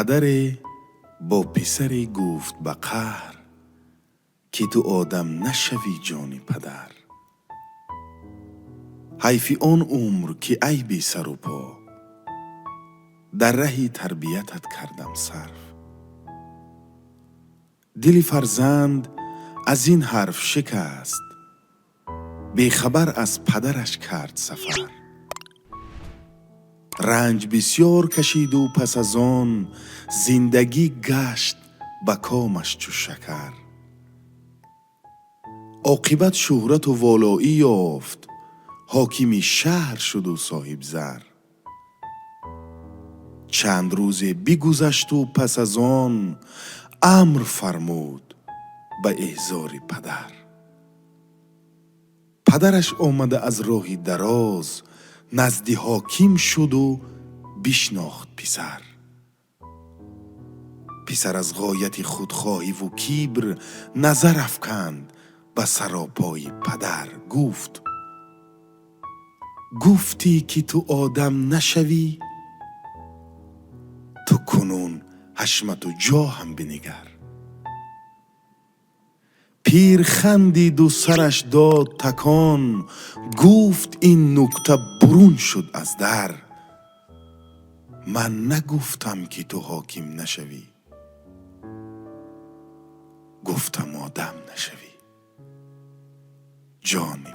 Падаре бо писаре гуфт ба қаҳр, ки ту одам нашавӣ, ҷони падар. Ҳайфи он умр, ки ай бесару по, дар раҳи тарбиятат кардам сарф. Дили фарзанд аз ин ҳарф шикаст, бехабар аз падараш кард сафар. Ранҷ бисёр кашиду пас аз он зиндагӣ гашт ба комаш чу шакар. Оқибат шӯҳрату волоӣ ёфт, ҳокими шаҳр шуду соҳибзар. Чанд рӯзе бигузашту пас аз он амр фармуд ба эҳзори падар. Падараш омада аз роҳи дароз назди ҳоким шуду бишнохт писар. Писар аз ғояти худхоҳиву кибр назар афканд ба саропои падар, гуфт: «Гуфтӣ, ки ту одам нашавӣ, ту кунун ҳашмату ҷоҳам бинигар». Пир хандиду сараш дод такон, гуфт: «Ин нукта бурун шуд аз дар. Ман нагуфтам, ки ту ҳоким нашавӣ, гуфтам, одам нашавӣ, ҷони